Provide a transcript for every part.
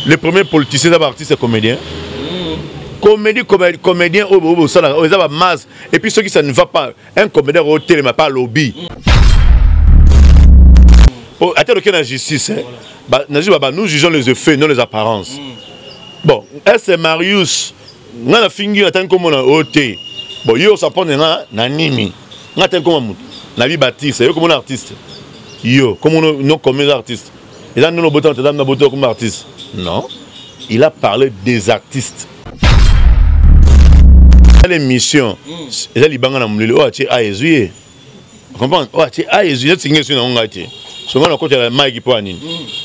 Le premier politicien eza baartiste comédien. Comédie, comédien oyo bosalaka oyo eza bamasse. Et puis soki ça ne va pas, un comédien otelema pa alobi ata loke na justice, na justice baba, nous jugeons les effets, non les apparences. Bon, est Marius, nga na fingi, atangi komona oyo te. Bon, yo osapondre nga na nini? Nga atangi koma motu nabi batiste, yo komona artiste, yo komona no comme artiste eza ndono botana tata na boto comme artiste. Non, il a parlé des artistes. L'émission eza libanga na molili oyo atie a ezwi ye, comprendre? Oyo atie a ezwi neti nge eswi nango ngai te. So ngai nakotela mike mpo ya nini?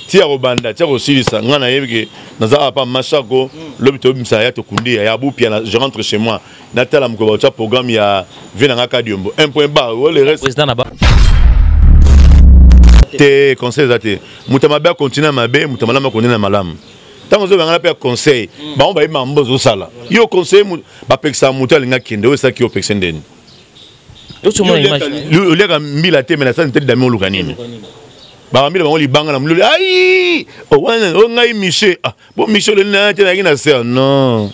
Ti ya kobanda ti ya kosilisa, ngai nayebi ke naza awa pa Mashako. Lobi tobimisa ya tokundi ya bupia, je rentre chez moi, natala mokolo baotya programme ya vie na ngai Kadiombo, un point barre. O le reste président na ba te. Conseil eza te. Moto ya mabe akontinue na mabe, moto ya malamu akontinue na malamu. Ntango ozobengana mpe ya conseil, bango bayebi makambo ozosala. Yo conseil, bapekisaka moto alingi akende oyo esalaki yo, opekise ndeni? Oliaka mbila te, me nasali te. Dami oluka nini? Bakambila bango libanga na mololo. Ai, wana o ngai Michel. Ah bo Michel oleli na te, nayaki na ser. Non,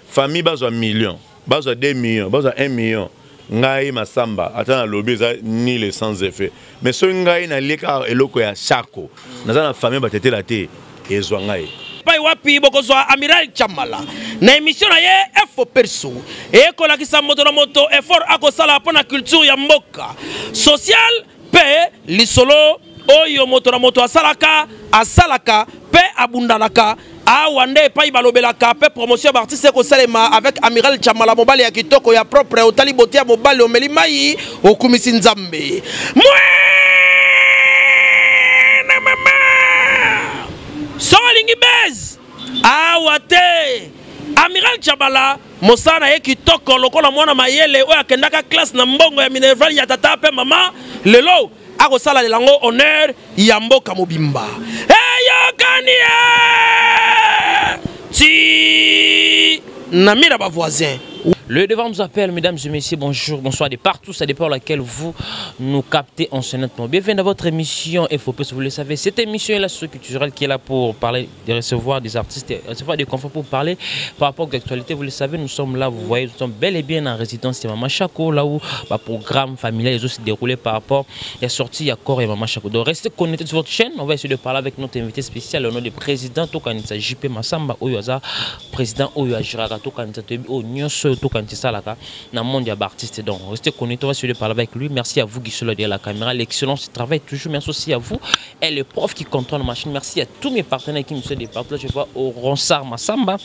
famille bazwa million, bazwa 2 millions, bazwa 1 million, ngai Masamba ata nalobi eza nul, sans effet. Mais soki ngai nalie kaka eloko ya Chako, naza na famille batetela te, ezwa ngai. Pai wapi bokozwa Amiral Chamala na émission na ye Efo Perso, ekolakisa moto na moto effort akosala mpo na culture ya mboka, social mpe lisolo oyo moto na moto asalaka asalaka mpe abundanaka. Awa nde epai balobelaka mpe promotion ya baartiste ekosalema avec Amiral Chamala, mobali ya kitoko, ya propre. Otali bote ya mobali, omeli mai, okumisi Nzambe. Mwene mama, soki olingi base awa te, Amiral Chabala, mosala na ye kitoko lokola mwana mayele oyo akendaka classe na mbongo ya minerval ya tata mpe mama. Lelo akosala yango honneur ya mboka mobimba. Eyokani ye ti na mira bavoisin. Le devant nous appelle, mesdames et messieurs, bonjour, bonsoir de partout, ça dépend laquelle vous nous captez en ce moment. Bienvenue dans votre émission FOP, vous le savez, cette émission est la culturelle qui est là pour parler, de recevoir des artistes, recevoir des confrères pour parler par rapport à l'actualité. Vous le savez, nous sommes là, vous voyez, nous sommes bel et bien en résidence de Maman Chako, là où le programme familial est aussi déroulé par rapport à la sortie à corps et Maman Chako. Donc restez connectés sur votre chaîne, on va essayer de parler avec notre invité spécial, le nom du président Tokanisa JP Massamba, oyo aza président oyo agiraka Tokanisa toyebi oyo nyonso Tokanisa esalaka na monde ya baartiste. Donc restez connectés, on va essayer de parler avec lui. Merci à vous, Guy derrière la caméra, l'excellence travail toujours. Merci aussi à vous et le prof qui contrôle la machine. Merci à tous mes partenaires qui me suivent de partout. Là, je vois au Ronsard Massamba,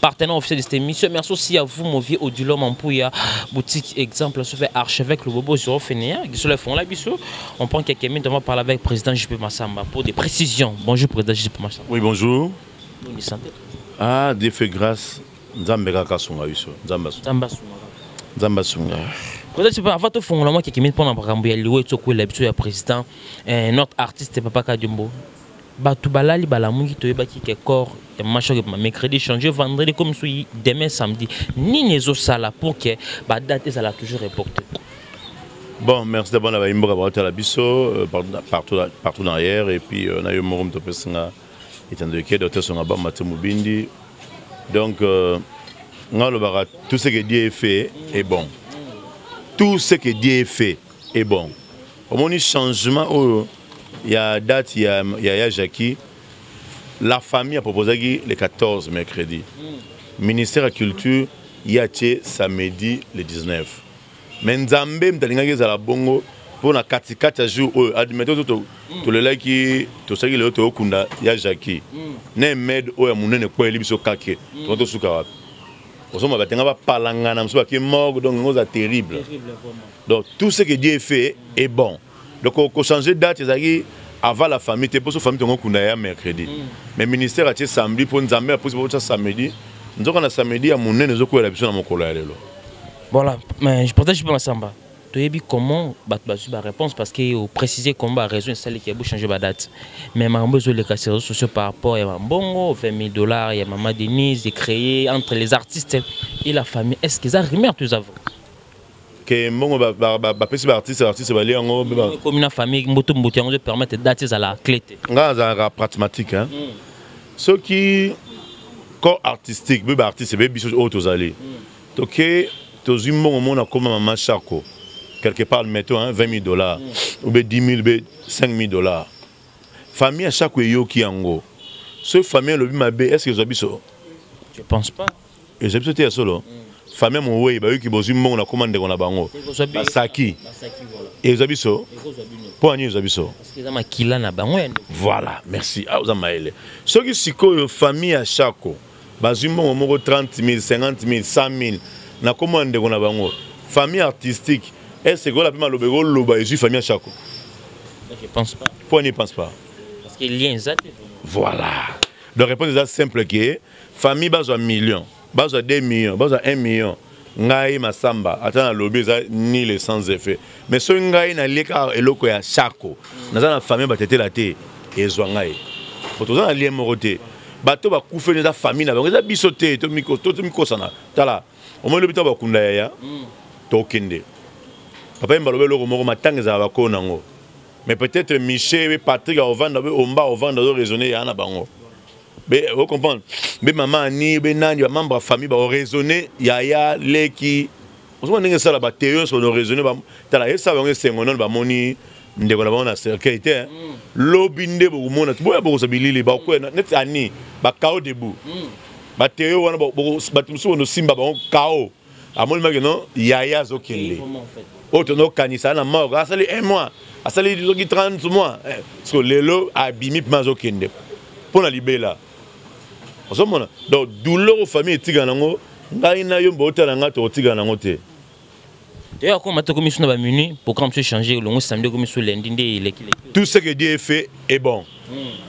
partenaire officiel de cette émission. Merci aussi à vous, mon vieux Odilo Mampouya, boutique exemple, se fait archevêque le Bobo 0 Fénéa, qui sur le fond là, bissou. On prend quelques minutes, on va parler avec le président JP Massamba pour des précisions. Bonjour, président JP Massamba. Oui, bonjour. Bonne santé. Ah, Dieu fait grâce. Nzambe kaka asunga biso, Nzambe asunga. Nzambe asunga. Président, avant tofongola mwa quelques minutes mpona makambo ya liwa etokwela biso ya président, notre artiste Papa Kadiombo, bato balali balamuki, toyebaki ke corps ya Mama Chako mercredi, change vendredi, comme soki demain samedi. Nini ezosala pour ke badate ezala toujours reporté? Bon, merci d'abord na bayimboka baotala biso partout, partout derrière, et puis na yo moko moto opesinga etando eke docteur Songa Bamba te Mobindi. Donc nga alobaka, tout ce que Dieu fait est bon, tout ce que Dieu fait est bon. Omoni changement oyo ya date ya Jackie, la famille a proposaki le 14 mercredi, ministère ya culture ye atie samedi le 19. Mais Nzambe moto alingaki ezala bongo mpo na katikati ya jour oyo, admettons tolelaki, tosalaki lelo toyokunda ya Jackie na emed oyo ya monene kweyeli biso kake, tongo tosuka wapi? Ozomona batenga bapalangana, mosusu bake morgue. Donc yango eza terrible. Donc tout ce que Dieu fait est bon. Donc kochanger date ezalaki avant la famille te, mpo so famille tongo okunda ya mercredi, mais ministère atie samedi mpo Nzambe apusi mpo tia samedi. Nzoka na samedi ya monene ezokwela biso na mokolo ya lelo. Voilà, mais je partage pas Massamba. Toyebi comment bato bazwi baréponse, parce que opréciser comment baraison esalaki ya bochange badate. Mais makambo ezoleka sur réseaux sociaux par rapport ya bambongo 20 000 $ ya Mama Denise, créé entre les artistes et la famille, est ce que eza rumeur to eza vrai? Ke mbongo bapesi baartiste, baartiste balia yango. Ekomi na famille mbutu mbutu, yango permettre date ezala clé te. Ngai azalaka pragmatique, hein? Soki corps artistique mpe baartiste be biso oyo tozali, toke tozwi mbongo mona koma mama Chako quelque part, mettons, hein, 20 000 $, ou bien 10 000, be 5 000 $, famille ya Chako eyoki yango. Soki famille elobi mabe, est ce que ezwa biso? Je pense pas. Ezwa biso te ya solo. Famille mowei bayoki bozwi mbongo na koma ndeko na bango, basaki, ezwa biso mpo ani? Ezwa biso. Eza makila na bango ya ndeko. Voilà, merci. Ah, oza mayele. Soki sikoyo famille ya Chako bazwi mbongo moko 30 000, 50 000, 100 000 na kombo ya ndeko na bango, famille artistique, est ce que ola mpe maloba ekoloba ezwi famille ya Chako? Je pense pas. Mpo ani pense pas? Parce que lien eza te. Voilà, donc réponse eza simple ke famille bazwa million, bazwa 2 millions, bazwa 1 million, ngai Masamba ata nalobi eza nul et sans effet. Mais soki ngai nalie kaka eloko ya Chako, naza na famille batetela te, ezwa ngai po toza na lien moko te. Bato bakufeli eza famille na bango, eza biso te. Tomikosana. Tala, omoi lobi ntango bakunda yaya, tokende papa ye baloba eloko moko, matanga ezala bakoo nango. Mais peut-être Michel be Patrick aovanda be omba aovanda, azoraisonne ya na bango be ocomprendre be mama ani be nani, bamembre ya famille baoraisonne yaya leki. Ozomona ndenge esala bateyo nyonso banoraisonne. Tala, esala bango esengo nano bamoni ndeko na bango na cercueil te. Lobi nde bokomona boya bokozwa bilili bakoya neti ani bakao debout, bateyo wana, bato mosusu bonosimba bango kao amoni maki no yaya azokende oyo tonokanisa na morgue, asali un mois, asali soki 30 mois, parce que lelo abimi mpema azokende mpo na libela. Ozomona donc douleur oyo famille etikala nango, ngai na yo mbo otala ngai tokotikala nango te. Toya koma tokomi so na baminui, programme so échange elongo samedi, okomi so lundi nde eleki. Tout ce que Dieu fait est bon,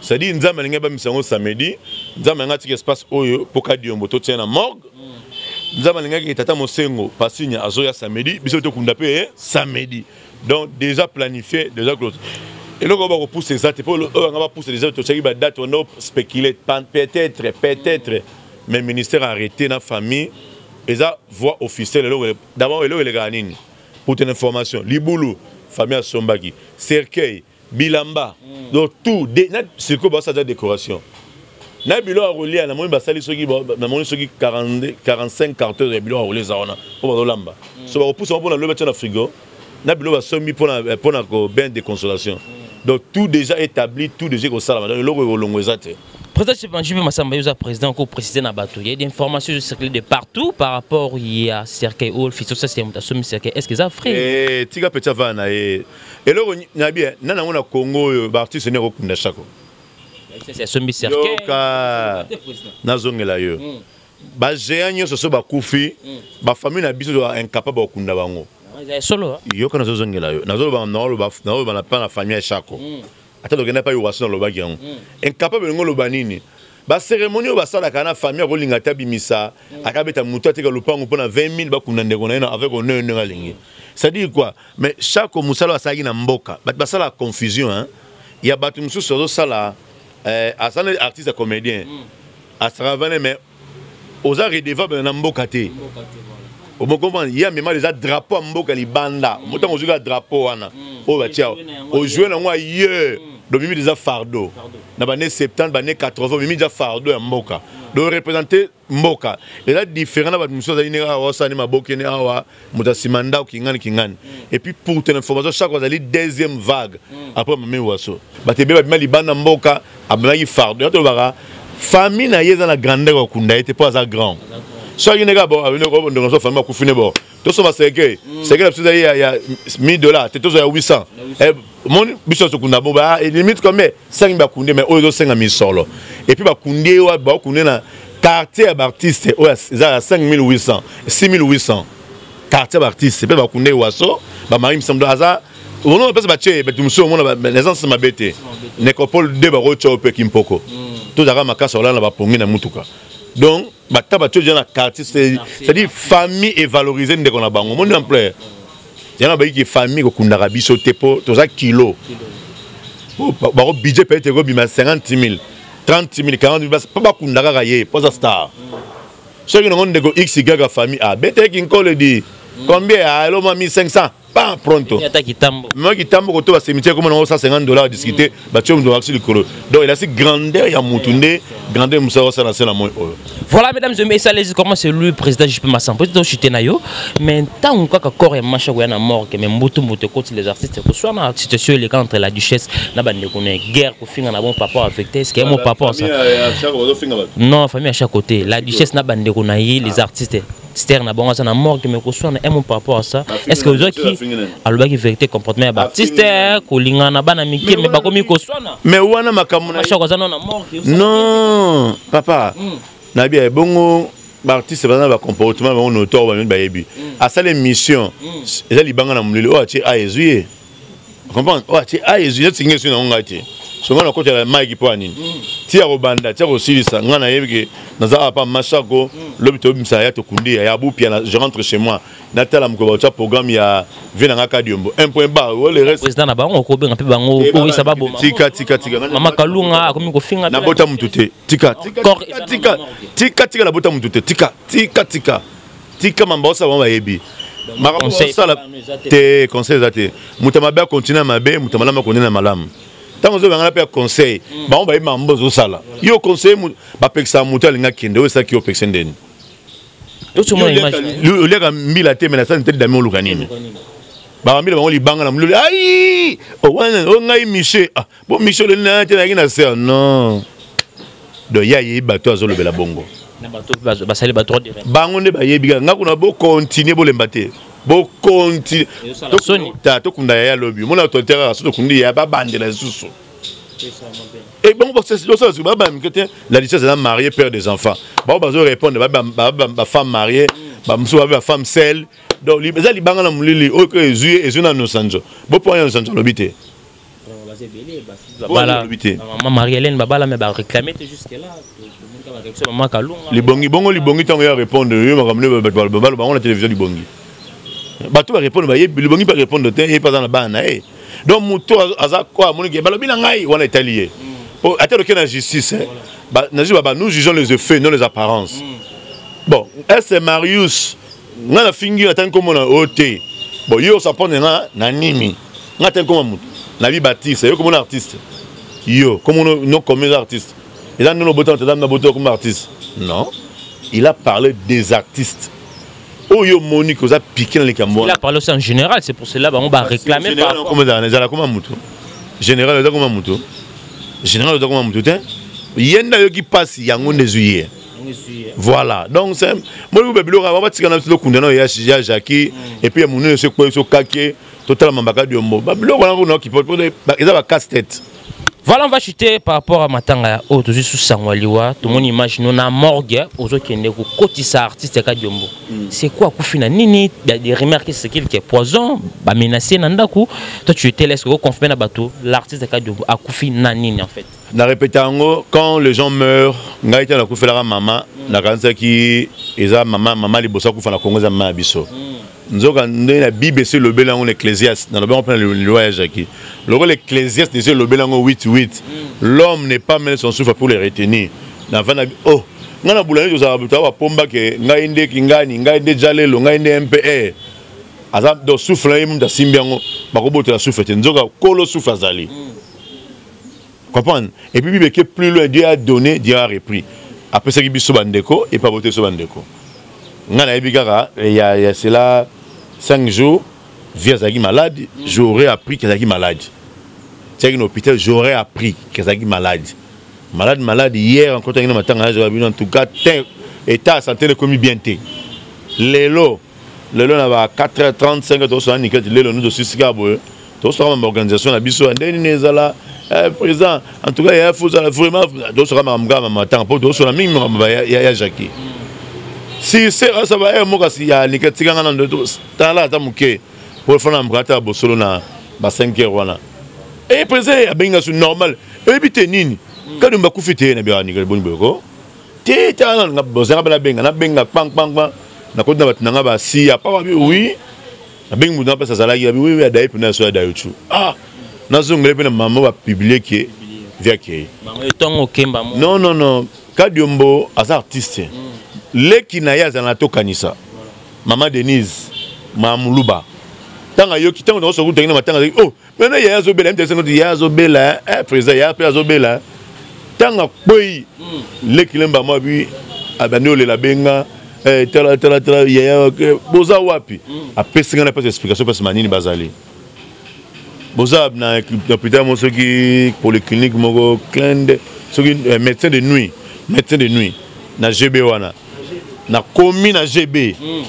c'est-à-dire Nzambe alingi abamisa yango samedi, Nzambe alingi atika espace oyo mpo kadiombo totia na morgue, Nzambe alingaki tata Mosengo Pasinya azoya samedi, biso tokunda mpe samedi. Donc déjà planifié, déjà close. Eloko oyo bakopousse eza te, mpo oyo yanga bapousse déjà totiaki badate wana, spéculer peut-être, peut-être, mais ministère arrêté na famille eza voie officielle. Eloko d'abord, eloko elekaka nini? Pour ton information, libulu famille asombaki, cercueil, bilamba, donc tout sikoyo basala décoration na biloko ya kolia. Namoni basali soki, namoni soki 45 carton ya biloko ya kolia eza wana mpo bazolamba. So bakopusa mpona lobi batia na frigo na biloko basombi mpona ko bain de consolation. Donc tout déjà établi, tout déjà ekosalama. Donc eloko ekolongo eza te. Président Chepanji Massamba, vous président, ko préciser na bato. Il y a des informations qui circulent de partout par rapport à cercueil ou le ça c'est un cercueil. Est-ce que ça vrai? Eh, tika petit va na ye. Eloko na bien, nana ngona Congo oyo ba artiste ne kokunda Chako. C'est sombi cercueil. Yoka. Nazongela yo. Ba géant nyonso so bakufi, bafamille na biso incapable bakunda bango. Solo. Yoka, nazozongela yo. Nazoloba nazoloba na pa na famille ya Chako. Ata tokenda pa yowaso, nalobaki yango. Incapable elingi oloba nini? Bacérémonie oyo basalaka na famille, akolinga te abimisa, akabeta motu, ateka lopango mpona 20 000 bakunda ndeko na ye avec honneur ndenge alingi. C'est-à-dire quoi? Mais chaque mosala asalaki na mboka, bato basalaka confusion, hein? Ya bato mosusu azosala, asala artiste ya comédien, asalaka, mais oza redevable na mboka te. Omokomprendre? Ye amema déjà drapeau ya mboka libanda. Motango ozwi kaka drapeau wana oyo batia, ojouer nango ailleurs, donc mimi déjà fardeau na bane 70, bane 80, mimi déjà fardeau ya mboka. Donc représenter mboka eza différent na bato mosusu azali ndenge awa osala mabokene awa, moto asima ndako kingani kingani. Et puis pour ton information, chaque azali deuxième vague après mami waso. Bato ebele babima libanda mboka, amemaki fardeau. Ya tolobaka famille na ye eza na grandeur akunda ye te mpo aza grand. Soki ndenge ndeko so famille akufi ne, bon, tosomba cercueil, cercueil na biso ezali ya 1000 $ te, tozwa ya 800. Moni biso tokunda bo ba limite combien? 5 bakunde, mais oyo ezosenga misolo. Et puis bakundi ye wapi? Bakunde na quartier ya baartiste oyo eza ya 5800, 6800, quartier ya baartiste mpe bakunde waso bamari misambo aza ono mpesa batie bato mosusu. Omona naissance mabe te, nécropole 2 bakotya oyo mpe kimpoko tozalaka makasi olala na bapongi na mutuka. Donc bata batie oza na quartier, c'est-à-dire famille evaloriser ndeko na bango. Omoni ampleur yana? Bayiki famille kokundaka biso te mpo toza kilo. Bako budget peut-être ekobima 50 000, 30 000, 40 000 mpo bakunda kaka ye mpo aza star. Soki nango ndeko x y ya famille a beteki nkole di Combien? Alo ma 1500, pam, pronto. Ata kitambo. Mwa kitambo koto ba cimetière comme nango 150 $ discuter, batie moto bakisi likolo. Donc elasi grandeur ya mutu nde grandeur mosala osala se na moi oyo. Voilà, mesdames et messieurs, allez, comment c'est lui, président JP Massan. Peut-être chuter na yo, mais tant que corps ya macha na morgue, mais mbutu mbutu côté les artistes, que soit na situation les entre la duchesse na bande qu'on est guerre ko finga na bon papa affecté, est-ce que mon papa ça? Non, famille à chaque côté. La duchesse na bande qu'on a les artistes. Ster na bongo na morgue, mais ko soit na un mot par rapport à ça. Est-ce que vous qui alobaki vérité comportement ya artiste ko linga na bana mike mais bakomi ko swana. Mais wana makambo na Macha ko na morgue. Non, papa. Nabi bongo baartiste baza na bacomportement bango notoire, bango bayebi asala émission eza libanga na molili oyo atie a ezwi ye, comprendre, oyo atie a ezwi neti ngai eswi nango ngai te. So ngai nakotela mike mpo ya nini? Ti ya kobanda ti ya kosilisa, ngai nayebi ke naza awa pa Mashako. Lobi tobimisa ya tokundi ya bupia, je rentre chez moi, natala mokolo baotya programme ya vie na nga Kadiombo, un point barre o le reste. Président na bango okobenga mpe bango oyisa baboma. Tika, tika, tika. Mama Kalunga akomi kofinga. Nabota mutu te, tika, tika, tika, tika, tika, nabota mutu te, tika, tika, tika, tika. Mamba osala, bango bayebi makambo osala te. Conseil eza te. Moto ya mabe akontinue na mabe, moto ya malamu akontinue na malamu. Ntango ozobengana mpe ya conseil, bango bayebi makambo ozosala. Yo conseil, bapekisaka moto alingi akende oyo esalaki yo opekise ndeni. Oliaka mbila te, me nasali te dami oluka nini? Bakambila bango libanga na molili. Ai, wana o ngai michel, ah bo michel oleli na te, nayaki na ser. Non, donc ye ayebi bato azolobela bongo. Basali bango nde bayebi kaka. Nga kuna bokontinue, bolemba te, bokontinue. Tokunda yaya lobi, omona autorité kaka so tokundi yaya, babandela lisusu. Et bon, osala babala mike te. La duchesse eza mariée, père des enfants. Bao bazo répondre bafemme mariée, bamosusu babe bafemme seule. Donc eza libanga na molili oyo ko ezwi ezwi na nosanjo bopo ya nosanjo alobi te. Alobi te. Mama Marie-Hélène babala mais baréclame te jusque là. Mama Kalunga. Libongi bongo, libongi ntango ya répondre yo makambo nde bato baloba bango na télévision. Libongi bato barépondre, bayebi libongi mpe répondre te. Ye mpe aza na bana na ye. Donc moto aza ko amoniki balobi na ngai wana etali ye ata loke na justice na justice baba: nous jugeons les effets, non les apparences. Bon, est Marius, ngai nafingi atangi komona oyo te. Bon, yo osapondre nga na nini? Ngai atangi koma motu nabi batiste, yo komona artiste, yo komona no comme artiste eza ndono botana tata na botana comme artiste. Non, il a parlé des artistes oyo omoni koza piqué na likambo. Il a parlé aussi en général, c'est pour cela bango ba réclamer. Par ezala koma motu général, eza koma motu général, eza koma motu te. Ye nde ayoki mpasi yango nde ezwi ye. Voilà, donc c'est moi biloko aba batika na biso tokunda na ya Jackie et puis ya monene so ekweyi so kake totala mambaka diombo babiloko wana kuna okipo eza ba casse tête. Voilà, on va chuter par rapport à matanga oyo tozwi susango ya liwa. Tomoni image no na morgue, ozokende kokotisa artiste Kadiombo. C'est quoi? Akufi na nini? Des rumeurs qui circulent que poison, bamenace na ndako. Toi, tu étais là, est-ce que oconfirme na bato l'artiste Kadiombo akufi na nini en fait? Na répété yango: quand les gens meurent, ngai te nakufelaka mama, nakanisaki eza mama mama liboso akufa na Kongo eza mama ya biso. Nzoka nde na Bible esi elobeli yango na Ecclésiaste. Nalobi yango mpe na liwa ya Jackie lokola Ecclésiaste esi elobeli yango 8 8: l'homme n'est pas mené son souffle pour le retenir. Navanda, oh, ngai na bulani tozalaka toza bapomba ke ngai nde kingani, ngai nde jalelo, ngai nde MPR aza. Donc souffle na ye mutu asimbi yango, bakobotela souffle te. Nzoka kolo souffle azali, comprendre. Et puis Bible ke plus loin: Dieu a donné, Dieu a repris. Apesaki biso bandeko epe abote biso bandeko. Ngai nayebi kaka ya cela 5 jours, vie azalaki malade. J'aurais appris qu'azalaki malade tiaki na hôpital. J'aurais appris qu'azalaki malade, malade, malade hier encore. Tangi na matanga ya bino, en tout cas te, état ya santé ekomi bien te. Lelo, lelo na ba 4h35 tozosala niketi. Lelo nous tosisika boye, tozosala ma organisation na biso ya ndenge nini ezala. Président, en tout cas ya fozala vraiment, tozosala makambo kaka matanga mpo tozosala mingi makambo ya Jackie. Si se asa ba ere moko kasi ya niketi, tikanga na tala ata moke po fana moko ata bosolo na ba 5 heures wana. E président abengi nga su normal, oyebi te nini kadi bakufi te na biaka niketi boni boyoko te. Tala, bozanga mpe nabenga, nabenga kpankpankpan, nakoti na bato na nga basi apa babi oui. Nabengi moto na mpasi azalaki abi oui oui, adaye mpena so adaye tu. Ah, nazongele mpe na mama bapublie ke via kei. Non, non, non, Kadiombo aza artiste. Leki na ye azala na tokanisa mama Denise. Mamuluba ntango ayoki ntango nyonso okutaki na matanga azalaki oh maintenant yaya azobela mte esengo yaya azobela eh, président yaya mpe azobela ntango akwei hmm. leki lemba mwa bi abandi olela benga eh, tala tala tala yaya eh, boza wapi hmm. apesi ngai napesa explication mpasi manini bazali boza na hôpital moko soki polyclinique moko clind soki eh, médecin de nuit médecin de nuit na gb wana nakomi na gb mm.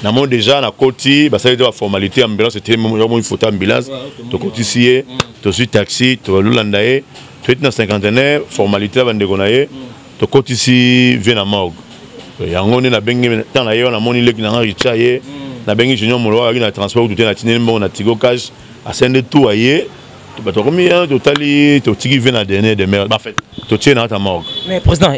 namoni déjà nakoti basali te baformalité ambulance etelemoi photo ambulance tokotisi ye mm. tozwi taxi tololanda ye toyeti na cinquantenaire formalité ya bandeko na ye mm. tokotisi vie na morgue yango nde nabengi ntango na ye wana namoni leki na nga richa ye mm. nabengi junior molo ayaki na transport kutu te natindeli mbongo na tigo cash asende tout aye bato bakomi totali totiki vie na dernier demeure en fait totie na kati ya morgue. Mais président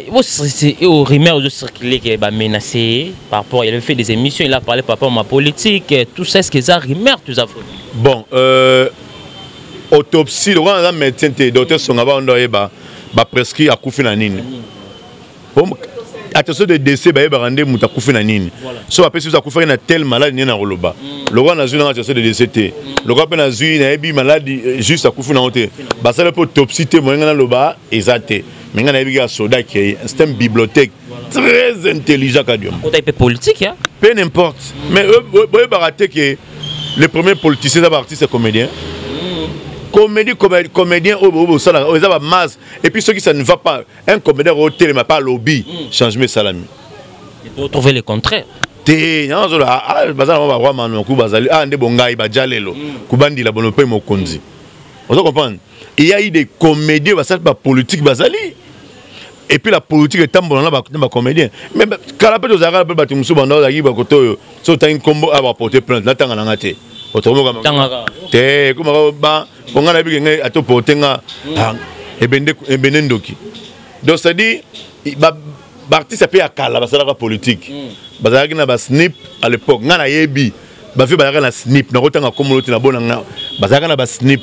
au rumeur ozo circuler que ba menacé par rapport il avait fait des émissions il a parlé par rapport à ma politique tout ça est-ce que ça rumeur tout ça bon euh, autopsie lokola naza médecin te docteur songa baondo ayeba baprescrit akufi na nini attention de décès bayebaka nde moto akufi na nini so bapesi biso akufaki na tel maladi nde na koloba mm. lokola nazwi nanga attention de décès te mm. lokola mpe nazwi nayebi maladi euh, juste akufi nango te basala mpe autopsie te moyenga naloba eza te me ngai nayebi kaka soda akei c'est un bibliothèque très intelligent kadiom mpe politique peu n'importe mais boyebaka te ke le premier politicien eza baartiste comédien comédie comédien oyo bosalaka oyo eza bamasse et puis soki ça ne va pas un comédien otelema pa alobi hmm. changement esalami trouver le contraire te nazola ah, ah, baza na baroi manoku bazali ah nde bongai baja lelo hmm. kobandila bono mpe mokonzi ozo comprendre il y a eu des comédiens basali bapolitique bazali et puis la politique etambola na bacomédien mais kala mpe tozalaka mpe bato mosusu banda ozalaki bakoto oyo soki otangi nkombo awa baporte plainte natanga na nga te te ekomaka ba po nga nayebi ke ngai ata oporte nga hmm. ah, ebende ebende ndoki donc c'est à dire baartiste mpe ya kala basalaka politique hmm. bazalaki na basnip à l'époque ngai nayebi bavie bazalaka na snip nakotanga komolo te na bona nga bazalaka na basnip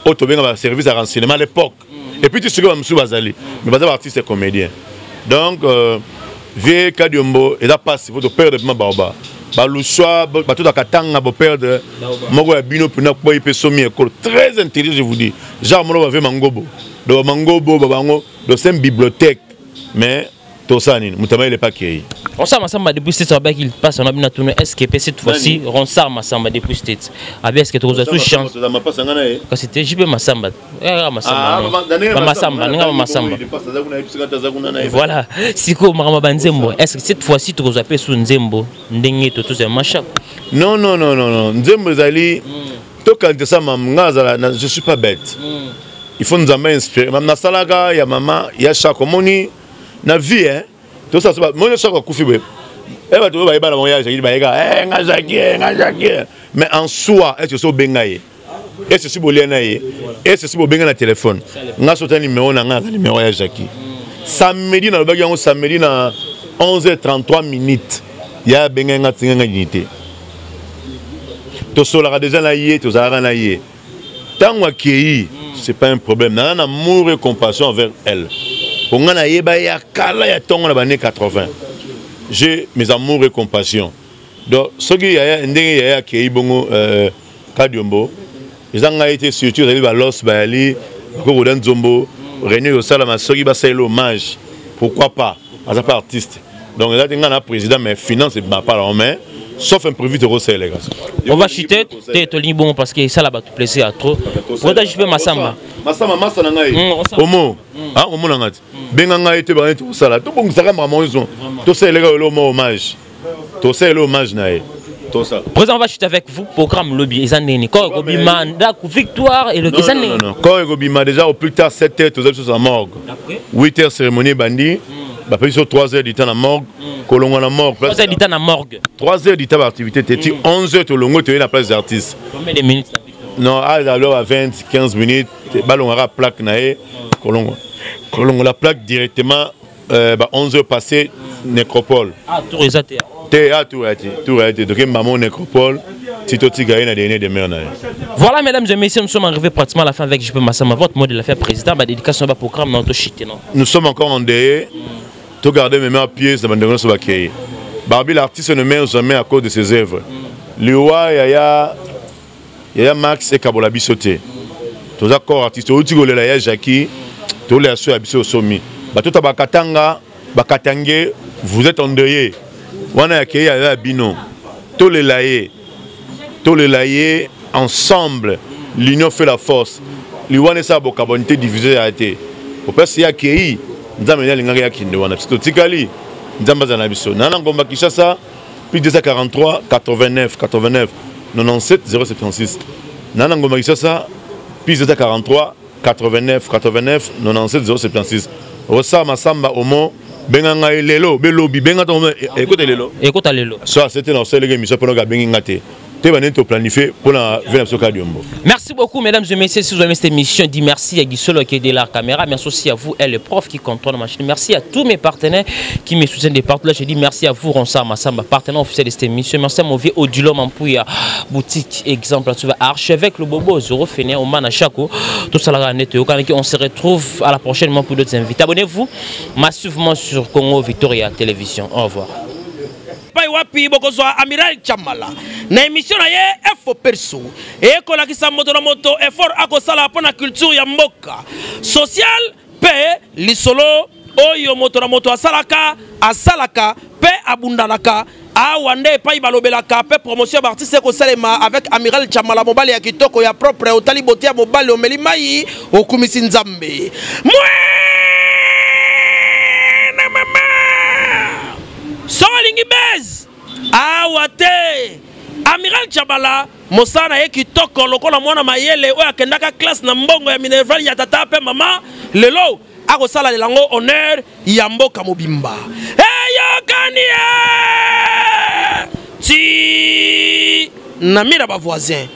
oyo tobenga baservice ya renseignement à l'époque hmm. et puis ti soki bamosusu bazali mais baza baartiste comédien donc euh, vie kadiombo eza mpasi po toperdre mpema baoba baluswa bato ya katanga boperdre moko ya bino mpena kwei mpe somi ekolo très intelligent je vous dis genre moko bave mangobo donc bamangobo babango donc c'est une bibliothèque mais tosala nini moto amayele pa kei Ronsard Massamba depuis States abaki il passe on a bien tourné est-ce que cette fois-ci Ronsard Massamba depuis States abi est-ce que tokozwa tout chance kasi te JP Massamba Eh, masamba ndenge masamba voilà sikoyo makambo banzembo est ce que cette fois-ci tokozwa mpe su nzembo ndenge totozwa mashako non non non non non nzembo ezali hmm. tokanisa sa mama nga azala je suis pas bête hmm. il faut nzambe inspire nasalaka ya mama ya shako omoni na vie hein tosala moni shako akufi boye e bato oyo bayebana bango ya jaki bayeka eh, nga jaki eh, nga jaki mais en soi est ce que so obenga ye ese si bolia na ye ese si bobenga na telefone nga sota nimero na nga aza nimero ya jacki samedi nalobaki yango samedi na 11h33 minutes ya abengai nga tinga nga unité tosolaka deja na ye tozalaka na ye ntango akei c'est pas un problème naza na amour et compassion envers elle po nga nayeba ya kala ya ntongo na bane 80 j'ai mes amours et compassion donc soki yaya ndenge yaya akei bongo euh, kadiombo eza ngai te surtout ezali balos bayali bakokoda nzombo réunion ekosalama soki basaleli hommage pourquoi pas aza pas artiste donc eza te ngai na président mais finance ebima pa nango mais sauf imprévu tokosaleleka on va chuter te tolingi bongo parce que esala bato plaisir ya trop prota jupe masamba masamba masa na ngai mm, omo mm. ah, omona ngai te mm. benga ngai te bangai tokosala tobongisaka makambo nyonso tosaleleka lelo mo hommage tosaleli hommage na ye tosala président on va chuter avec vous programme lobi eza nini corps ekobima ndako victoire eloki eza nini corps ekobima déjà au plus tard 7 heures toza biso na morgue 8 heures cérémonie ebandi hmm. bapesi biso 3 heures du temps na morgue hmm. kolongwa na morgue 3 heures du temps na morgue 3 heures du temps baactivité te ti 11 heures tolongwe toye na place des artistes combien de minutes non aza alors à 20 15 minutes balongaka plaque na ye kolongwa kolongola plaque directement euh, ba 11 heures passé nécropole ah tour eza te te ah tour ya te tour ya te toke mbamo nécropole ti totika ye na dernier demeure na ye voilà mesdames et messieurs nous sommes arrivés pratiquement à la fin avec JP Massamba votre mot de la fin président ba dédicace ba programme na to chite non nous sommes encore en deuil to garder mes mains pieds na bandeko nyonso bakei Barbie l'artiste ne meurt jamais à cause de ses œuvres mm. Liwa yaya yaya Max ekabola biso te. Toza corps artiste outi kolela ya Jackie, tolela so ya biso osomi. Bato ta bakatanga, bakatange, vous êtes endeuillés. Wana ya keya ya bino. Tolela ye. Tolela ye ensemble. L'union fait la force. Liwa esa bokaboni te diviser ya te. Opesi ya kei, Nzambe nde alingaki ya kinde wana. Biso totikali, Nzambe azala na biso. Nana ngomba Kinshasa plus 243 89 89 97 076. Nana ngomba Kinshasa plus 243 89 89 97 076. Osala masamba omo benga ngai lelo belobi benga ntango ekota lelo ekota lelo so asete na osalelaki émission mpona abengi nga te te baneni toplanifie mpona ve na biso Kadiombo. Merci beaucoup, mesdames et messieurs. Si vous aimez cette émission, dis merci à Guissolo qui est de la caméra. Merci aussi à vous, elle, le prof qui contrôle la machine. Merci à tous mes partenaires qui me soutiennent de partout. Là, je dis merci à vous, Ronsard Massamba, partenaire officiel de cette émission. Merci à mon vieux Odilo Mampouya, boutique exemple. Tu vas archevêque le Bobo, Zoro Féné, Oman Achako. Tout ça, là, net. On se retrouve à la prochaine pour d'autres invités. Abonnez-vous massivement sur Congo Victoria Télévision. Au revoir. Epai wapi bokozwa amiral Chamala na émission na ye Efo Perso ekolakisa moto na moto effort akosala mpo na culture ya mboka, social mpe lisolo oyo moto na moto asalaka asalaka mpe abundanaka. Awa nde epai balobelaka mpe promotion ya baartiste ekosalema avec amiral Chamala, mobali ya kitoko ya propre. Otali bote ya mobali, omeli mai, okumisi Nzambe. Mwene mama soki olingi base awa te, amiral Chabala mosala na ye kitoko lokola mwana mayele oyo akendaka classe na mbongo ya minerval ya tata mpe mama. Lelo akosala yango honneur ya mboka mobimba. Eyokani ye ti na mira bavoisin.